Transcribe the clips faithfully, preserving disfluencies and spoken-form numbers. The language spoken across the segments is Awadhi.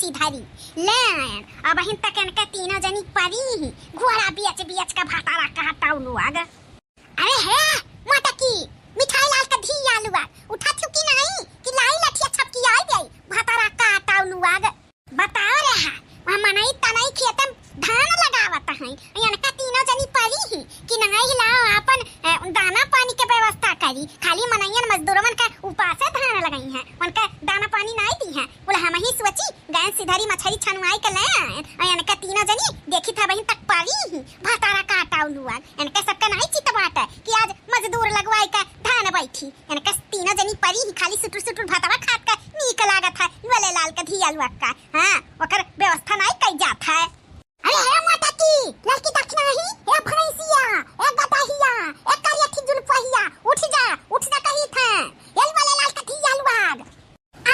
सिधरी, ले आयन। अबहिन तक इनके तीनों जनी परी ही, घोड़ा बियच बियच के भतारा काटउ लोग। अरे हे मोटकी, मिठाई लाल के धिया लोग, उठत हउ कि नाहीं कि लाई लठिया छपकियाइ देई, भतारा काटउ लोग। बताओ रे हा, वहाँ मनई तनई खेते में धान लगावत हैं, इनका तीनों जनी परी ही कि नाहीं लाओ आपन, अ, दाना पानी के व्यवस्था करी, खाली मनइयन मजदूरवन के उपासे धान लगइहैं, उनका दाना पानी नाहीं दिहैं। बोला हमहीं सोची गए सिधरी मछरी छनुआई के ले आए, अउर इनका तीनों जनी देखी था बहिन तक परी ही, भतारा काटउ लोग। इनके सबके नाहीं चित बाटे कि आज मजदूर लगवाई के धान बैठी। इनके तीनों जनी परी ही खाली सुटुर सुटुर भतवा खात का नीक लागत है, लोले लाल के धिया लोग का। हाँ, ओकर व्यवस्था नाहीं कई जात है। अरे, अरे, मोटकी, लड़की देख नाहीं, ए भैंसिया, ए गदहिया, ए करियठी जुलपहिया, उठ जा, उठ जा कही थे। ए लोले लाल के धिया लोग।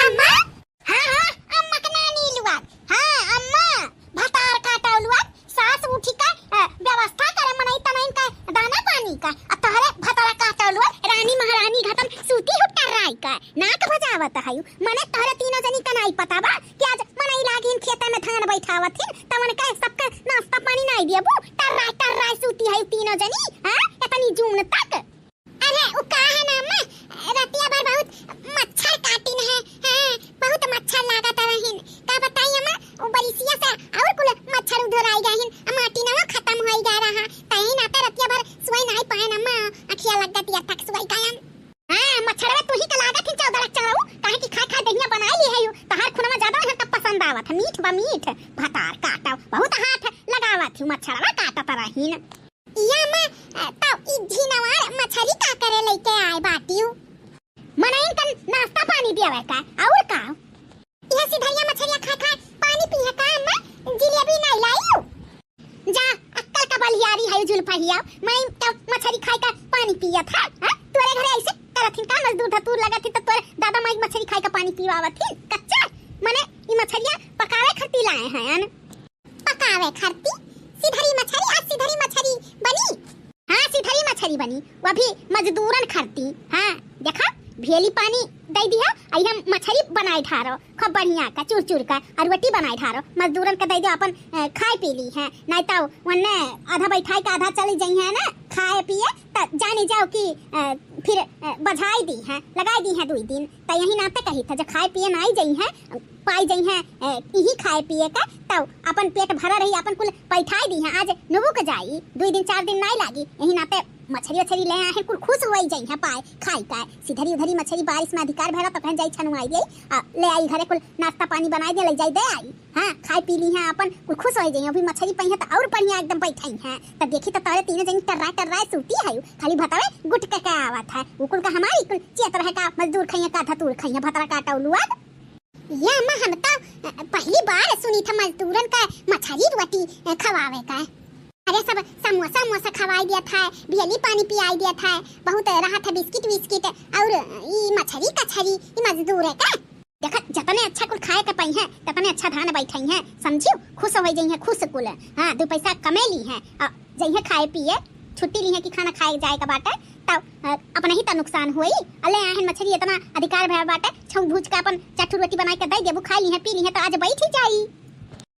अम्मा? हाँ, हाँ, अम्मा के नानी लोग। हाँ, अम्मा, भतार काटउ लोग, सास उठी का, अ, व्यवस्था करे मनई तनइन का दाना पानी का। आ तोहरे भतार काटउ लोग, रानी महारानी घतन सूती हउ टर्राई का, नाक बजावत हउ। मने तोहरे तीनों जनी का नाहीं पता बा कि आज मनई लागिन खेते में धान बैठावत हिन, त उनका सबके नाश्ता पानी नाहीं दियबू, टर्राई, टर्राई सूती हउ तीनों जनी, हाँ, इतनी जून तक। अरे, उ का है ना अम्मा, रतिया भर बहुत मच्छर काटिन है, हाँ, बहुत मच्छर लागत रहिन। का बताई अम्मा, उ बरिसिया से अउर कुल मच्छर उधर आई गए हिन, आ माटी नवा खतम होई गए रहा, तही नाते रतिया भर सोई नाहीं पाएन अम्मा, अखिया लग गतिया तक सोई गयन। हाँ, मच्छरवा तुही का लागत ही चौदह लाख चढ़ाऊ, काहे कि खाए खाए दहिया बनाई ली है यू, तहार खुनवा ज्यादा है तब पसंद आवत है, मीठ बा मीठ, भतार काटउ, बहुत हाथ लगावत ही, मच्छरवा काटत रहिन। या अम्मा, अ, तउ ई झिनवार मछरी का करे लइके आए बाटिउ? मनइन कन नाश्ता पानी देवे का, अउर का? इहे सिधरिया मछरिया खाए खाए पानी पीहे का अम्मा? जिलेबी नाहीं लाइउ? जा, अक्कल का बलियारी है जुलपहिया, मनइन का मछरी खाए का पानी पियत है, हाँ? तोरे घरे ऐसे करत हिन का, मजदूर धतूर लगत ही तो तोरे दादा माई मछरी खाए का पानी पिवावत ही, कच्चा? मने ई मछरिया पकावे खातिर लाए हैं, अन? पकावे खरती, सिधरी मछरी, आज सिधरी मछरी बनी। हाँ, सिधरी मछरी बनी, वो भी मजदूरन खरती। हाँ, देखा, भेली पानी दइ दिया, अइ हम मछरी बनाए ढारो, खूब बढ़िया का, चुर चुर का, अउर रोटी बनाए ढारो, मजदूरन का दइ दियो, अपन, अ, खाए पी ली है, नाहीं तो वन्ने आधा बैठाई का आधा चली जइहैं ना, खाए पिए, त जानी जाओ कि, अ, फिर, अ, बझाई दिहैं, लगाई दिहैं दुइ दिन, त यही नाते कही था, जब खाए पिए नाहीं जइहैं, पाई जइहैं, ए, इही खाए पिए का, तब अपन पेट भरा रही, अपन कुल पैठाई दिहैं। आज नुबुक जाई, दुइ दिन चार दिन नाहीं लागी, यही नाते मछरी वछरी ले आए हैं, कुल खुश होई जइहैं पाए खाई का। सिधरी उधरी मछरी बारिश में अधिकार भरा, तो कहें जाई छनुआई दे, आ, ले आई घरे कुल नाश्ता पानी बनाई दे, ले जाई दे आई। हाँ, खाए पी लिहैं अपन, कुल खुश होई जइहैं। अभी मछरी पइहैं तो अउर बढ़िया एकदम बैठइहैं। तो देखी तो तोरे तीनों जनी टर्राए टर्राए सूती है, खाली भतवे गुट के, के आवत है। उ कुल का हमारी कुल चेत रहे का, मजदूर खइहैं का धतूर खइहैं, भतरा काटउ लोग। या अम्मा, हम तो, अ, पहली बार सुनी था मजदूरन का मछरी रोटी, अ, खवावे का। अरे सब समोसा उमोसा खवाई दिया था, भेली पानी पियाई दिया था, बहुत रहा था बिस्किट विस्किट, अउर ई मछरी कछरी, ई मजदूर है का? देखा, जतने अच्छा कुल खाए के पइहैं, ततने अच्छा धान बैठइहैं, समझिउ? खुश होइ जइहैं, खुश कुल। हाँ, दुइ पैसा कमे लिहैं, अ, जइहैं खाए पिए, छुट्टी लिहैं कि खाना खाए जाए का बाटे, तब, अ, अपने ही त नुकसान होई। अले आहन मछरी इतना अधिकार भया बाटे, छौंक भूज के अपन चार ठो रोटी बनाई के दइ देबू, खाई लिहैं, पी लिहैं, त आज बैठ ही जाई।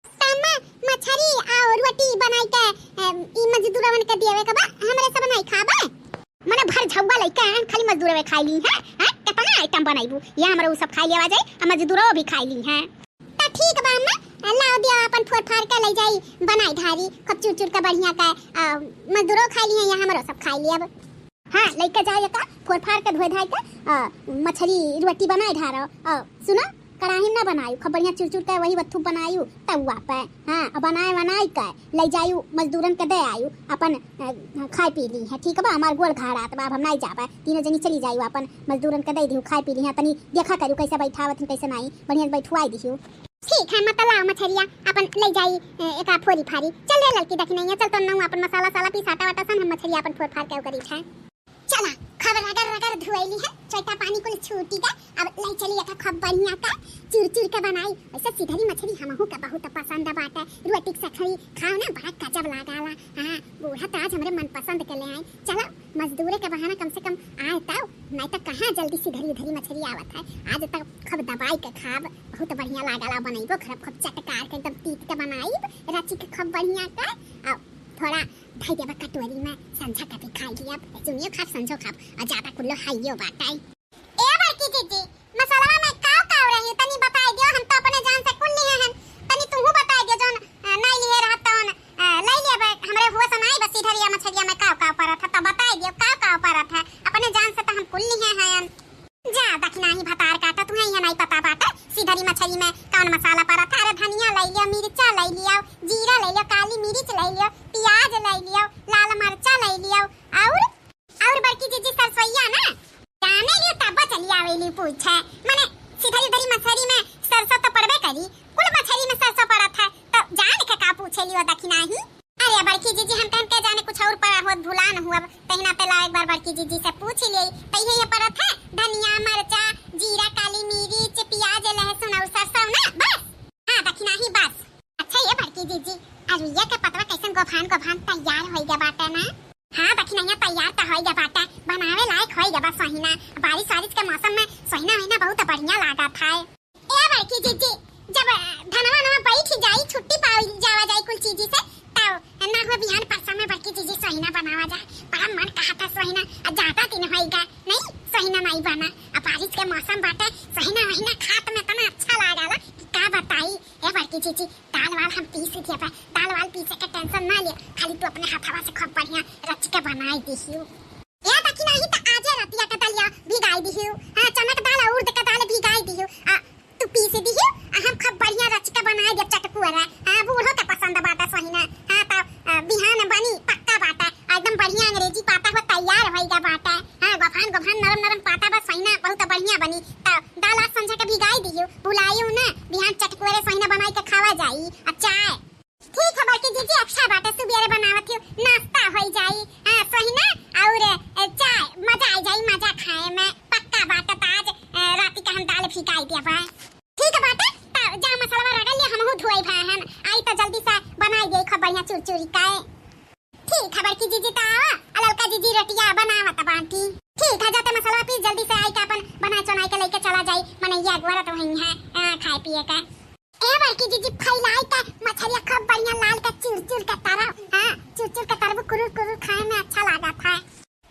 त अम्मा, मछरी अउर रोटी बनाई के, अ, ई मजदूरवन के देवे के बा, हमरे सब नाहीं खाबे? मने भर झउआ लइके आएन, खाली मजदूरवे खाई लिहैं, हैं? केतना आइटम बनइबू? या हमरा उ सब खाई लेवा जाई, आ मजदूरवा भी खाई लिहैं। त ठीक बा अम्मा, लाओ दिया अपन फोर फार के लइ जाई, बनाई ढारी, खूब चुर चुर के बढ़िया के, आ, मजदूरवा खाई लिहैं, या हमरो सब खाई लेब। हाँ, लइके जाए का, फोर फार के धोए धाए के, आ, मछरी रोटी बनाई ढारो, आ, सुना, कड़ाही में ना बनायु, खूब बढ़िया चुर चुर के वही वत्थु बनायु तउआ पे। हाँ, अउर बनाए बनाए के लइ जायु, मजदूरन के दे आयु, अपन, अ, खाए पी लिहैं, ठीक बा? हमार गोड़ घाड़ात बा, अब हम नाहीं जाबे, तीनों जनी चली जायु, अपन मजदूरन के दइ दिहु, खाए पी लिहैं, तनी देखा करिउ कैसे बैठावत हैं, कैसे नाहीं, बढ़िया से बैठवाई दिहु। ठीक है, मत लाओ मछरिया, अपन लइ जाई, अ, एका फोरी फारी। चल रे ललकी दखिनैया, चल तो नौ अपन मसाला साला पीस, आटा वाटा सन, हम मछरिया अपन फोर फार के ओकरी खाए। चला, खूब रगड़ रगड़ धुआई लिहैं, चोइटा पानी कुल छूटी गा। अब लइ चली एका खूब बढ़िया का चुर चुर के बनाई। वैसे सिधरी मछरी हमहू का बहुत पसंद बाटे, रोटी के सखरी खाओ ना, बड़ा गजब लागाला। हाँ, बूढ़ा तो आज हमरे मनपसंद के ले आए। चला, मजदूरे के बहाना कम से कम आए तब, न आज तक कहाँ जल्दी सिधरी उधरी मछरी आवत है। आज तक खूब दबाई के खाब, बहुत बढ़िया लागला। बनइबो खरब खूब चटकार के, एकदम तीत के बनाइब, रची के खूब बढ़िया के। आ थोड़ा धइ देबा कटोरी में, संझा का भी खाइ लियब। सुनियो खाब, संझो खाब, आ ज्यादा कुल्लो हाइयो बाटे। ए बड़की जीजी, मसलवा में काव काव रही, तनी बताइ दियो, हम तो अपने जान से कुल लिहे हन। तनी तुहू बताइ दियो, जौन, अ, नाइ लिहे रहत तौन, अ, लइ लेबे। हमरे हुआ से नाइ बस सिधरिया मछरिया में काव काव परत है, तो बताइ दियो काव काव परत है। अपने जान से तो हम कुल लिहे हन। जा दखिनाही भतार काटा, तुहे इहाँ नाइ पता बाटे सिधरी मछरी में कौन मसाला परत है। अरे धनिया लइ लियो, मिर्चा लइ लियो, जीरा लइ लियो, काली मिर्च लइ लियो, पियाज लइ लियो, लाल मरचा लइ लियो, और और बड़की जीजी सरसोइया ना, जाने लियो तब चली आवेली पूछे। मने सिधरी उधरी मछरी में सरसों तो पड़बे करी, कुल मछरी में सरसों पड़त है, तो जान के का पूछे लियो दखिनाही। अरे बड़की जीजी, हम तहन के जाने कुछ और पड़ा होत, भुला न हुआ, तहिना पे लाओ एक बार बड़की जीजी से पूछ लियो, तो इहे, इहे पड़त है, धनिया, मरचा, जीरा, काली मिर्च, पियाज, लहसुन और सरसों ना, बस। हाँ दखिनाही बस। अच्छा ये बड़की जीजी, अरुइया के पतवा कैसन गोफान गोफान तैयार होइ गया बाटे ना? हाँ दखिनैया, तैयार त होइ गया बाटे, बनावे लायक होइ गया बा सोहिना। बारिश वारिश के मौसम में सोहिना वोहिना बहुत बढ़िया लागत है। ए बड़की जीजी, जब, अ, धनवा नवा बैठ जाई, छुट्टी पाई जावा जाई कुल चीजी से, तब ना हो बिहान परसों में बड़की जीजी सोहिना बनावा जाए। बड़ा मन कहा था सोहिना, आ ज्यादा दिन होइ गया नहीं सोहिना नाई बना। आ बारिश के मौसम बाटे, सोहिना वोहिना खात में इतना अच्छा लागला कि का बताई। ए बड़की जीजी, दाल वाल हम पीस दिया बा, दाल वाल पीसे के tension ना लियो, खाली तू अपने हाथवा से खूब बढ़िया रच के बनाई दिहियो। ए दखिनैया, त आजे रतिया के दलिया भिगाई दिहियो, हाँ, चना के दाल और उड़द के दाल भिगाई दिहियो, आ तू पीस दिहियो, आ हम खूब बढ़िया रच के बनाई देब चटकुअरा, हाँ, बूढ़ो के पसंद बाटे सोहिना, हाँ, त, आ, बिहान बनी पक्का बाटे, आ एकदम बढ़िया अंग्रेजी पाता हो तैयार होइगा बाटे, हाँ, गोफान गोफान नरम नरम पाता बा सोहिना, बहुत बढ़िया बनी। त दाल आज संझा के भिगाई दिहियो, भुलाइयो ना, बिहान चटकुअरे सोहिना बनाई के खावा जाई। आ चाय ठीक है बड़की जीजी, अच्छा बाटे, सुबेरे बनावत हियो, नाश्ता होइ जाई, हाँ, सोहिना और, ए, चाय, मजा आ जाई, मजा खाए में, पक्का बाटे। त आज, ए, राती का हम दाल भिगाई दिया बा। ठीक है बाटे, त जा मसलवा रगड़ लिया, हमहू धोए भाई हन, आई त जल्दी से बनाई दे, खूब बढ़िया चुरचुरी का। ठीक है बड़की जीजी, त आवा, आ ललका जीजी रोटिया बनावत बाटी। ठीक है, जाते मसलवा पीस जल्दी से आई के अपन बना चुनाई के लेके चला जाई, मनैया अगुआ तो वहीं है, हाँ, खाए पिए का। ए बड़की जीजी, फैलाई के मछरिया खूब बढ़िया लाल के चुरचुर के तरह, हाँ, चुरचुर के तरबू कुरुर कुरुर खाए में अच्छा लागत है।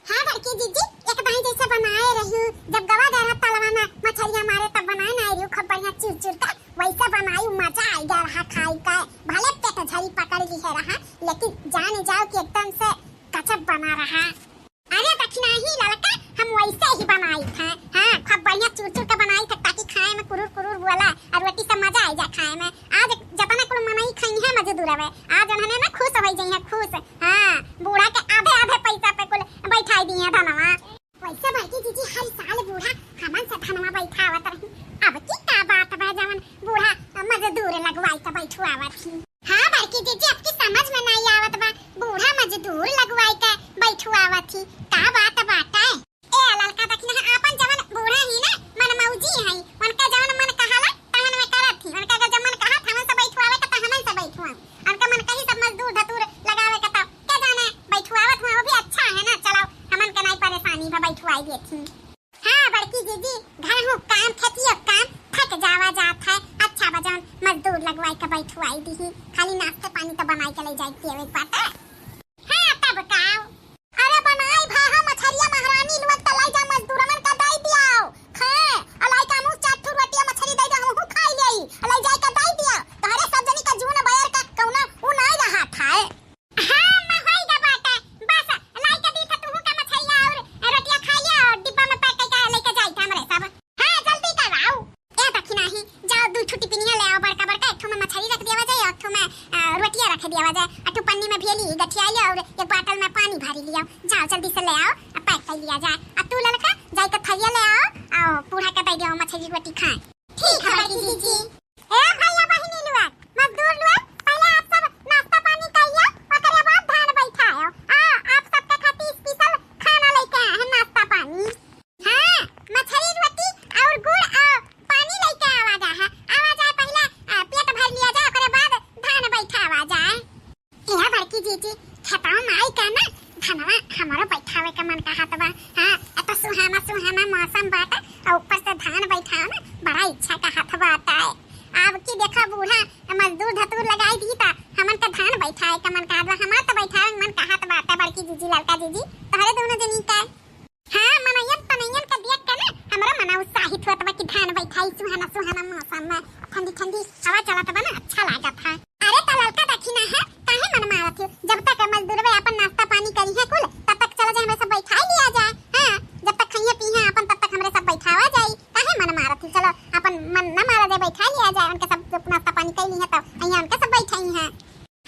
हाँ बड़की जीजी, एक दाई जैसे बनाए रही, जब गवा गए रहा तलवा में मछरिया मारे तब बनाए ना रही, खूब बढ़िया चुरचुर के, वैसे बनाई, मजा आ गया रहा खाई के, भले पेट झरी पकड़ ली है रहा, लेकिन जान जाओ कि एकदम से गजब बना रहा। अरे दखिनैया ललका, हम वैसे ही बनाई थे। हाँ, खूब बढ़िया चुरचुर के बनाई थे ताकि खाए में कुरुर कुरुर बोला और रोटी से मजा आ जाए खाए में। आज जतना कुल मनई खाई है मजदूर हवे, आज उन्होंने ना खुश हो जाई है, खुश। हाँ, बूढ़ा के आधे आधे पैसा पे कुल बैठाई दिए धनवा। वैसे बड़की जीजी हर साल बूढ़ा हमन से धनवा बैठावत रही, अब की का बात बा जवन बूढ़ा मजदूर लगवाई के बैठवावत ही। हाँ बड़की जीजी, अब की समझ में नहीं आवत बा, बूढ़ा मजदूर लगवाई के बैठवावत ही, का बात बाटे? ए ललका दखिनैया, आपन जवन बूढ़ा ही ना, मन मौजी है, उनका जवन मन कहाला तवन में करत ही, उनका अगर जब मन कहा था हमन से बैठवावे के त हमन से बैठवा, उनका मन कही सब मजदूर धतूर लगावे के त के जाने बैठवावत हुआ, वो भी अच्छा है ना, चलाओ हमन के नहीं परेशानी बा, बैठवाई देत ही। हाँ बड़की जीजी, घर हूँ काम, खेतियो काम, थक जावा जात है। अच्छा बा जौन मजदूर लगवाई के बैठवाई दीही, खाली नाश्ते पानी तो बनाई के ले जाए के देवे के बाटे। हाँ तब का? अरे बनाई भा, हाँ, मछरिया महारानी लोग त लाई जा, मजदूरमन का दई दियाओ। खाए, अलाई का मुँह चार ठो रोटिया मछरी दई दे, हमहू खाई लेई, अलाई जाए का दई दिया। तोहरे सब जनी का जून बयर का कौना उ नाई रहा था। हाँ, अम्मा, होई गा बाटे। बस, लाई के दी था तुहू का मछरिया और रोटिया खा लिया और डिब्बा में पैक करके लेके जाई था हमरे सब। हाँ, जल्दी कराओ। ए दखिनैया, जाओ दू ठो टिफिनिया ले आओ बड़का बड़का, एक ठो में मछरी रख दिया जाए, एक ठो में, अ, रोटिया रख दिया जाए, एक ठो पन्नी में भेली गठिया लिया और एक बाटल में पानी भरी लिया। जाओ जल्दी से ले आओ, आ पैक कर लिया जाए। आ तू ललका जाए के थरिया ले आओ, आओ बूढ़ा के दे दियो मछरी रोटी खाए। ठीक है बड़की जीजी। ए भैया बहिनी लोग, मजदूर लोग, पहले आप सब नाश्ता पानी करिए, ओकरे बाद धान बैठाओ। आ, आप सबके खातिर special खाना लेके आए हैं, नाश्ता पानी। हाँ, मछली रोटी और गुड़ और पानी लेके आवा जा है। आवा जाए पहले, आ, पेट भर लिया जाए, ओकरे बाद धान बैठावा जाए। ए बड़की जीजी, खेतवा में आई का ना, धनवा हमरो बैठावे के मन कहत बा। हाँ, मजदूर धतूर लगाई दी ता हमन का धान बैठाए का मन कहत बा, हमार तो बैठाए मन कहत बाटे बड़की जीजी, ललका जीजी, तोहरे दोनों जनी का। हाँ, मनइयन पनइयन का देख के ना हमरो मना उत्साहित होत बा कि धान बैठाई सुहाना सुहाना मौसम में, ठंडी ठंडी हवा चलत बा ना, अच्छा लागत है। अरे तो ललका देखी ना है, काहे मन मारत हो? जब तक मजदूरवे अपन नाश्ता पानी करी है कुल, तब तक चलो जाए हमरे सब बैठाई लिया जाए। हाँ, जब तक खइए पी हैं अपन तब तक हमरे सब बैठावा जाई। काहे मन मारत हो? चलो अपन मन न मारा जाए, बैठाई लिया जाए उनके सब, जो नाश्ता पानी कई ली है तब अइया उनके सब बैठाई हैं।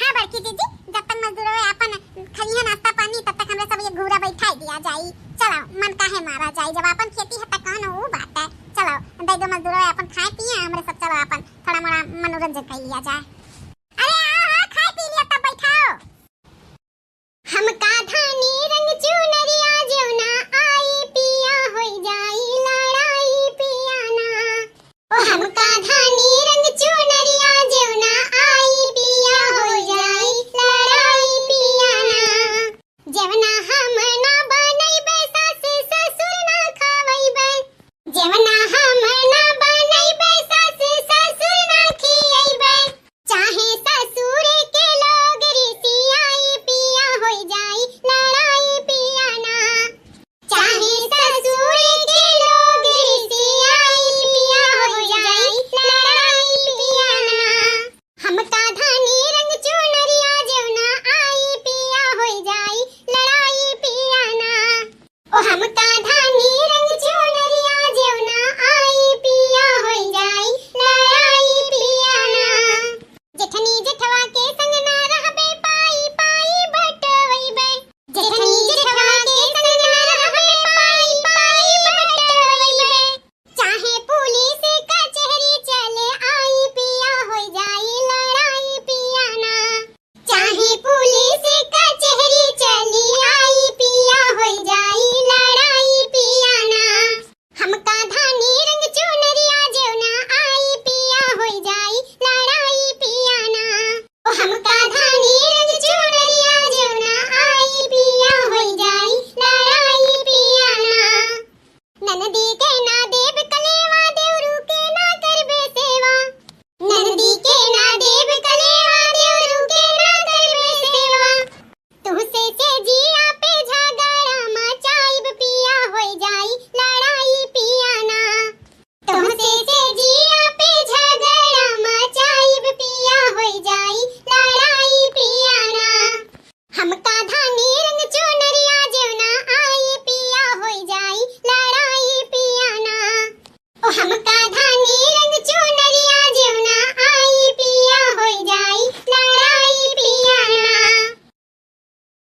हाँ बड़की जीजी, जब तक मजदूरवे अपन खइए नाश्ता पानी तब तक हमरे सब ये घूरा बैठाई दिया जाई। चलो मन काहे मारा जाई, जब अपन खेती है त कौन वो बात है। चलो दे दो मजदूरवे अपन खाए पिए, हमरे सब चलो अपन थोड़ा मोड़ा मनोरंजन कर लिया जाए।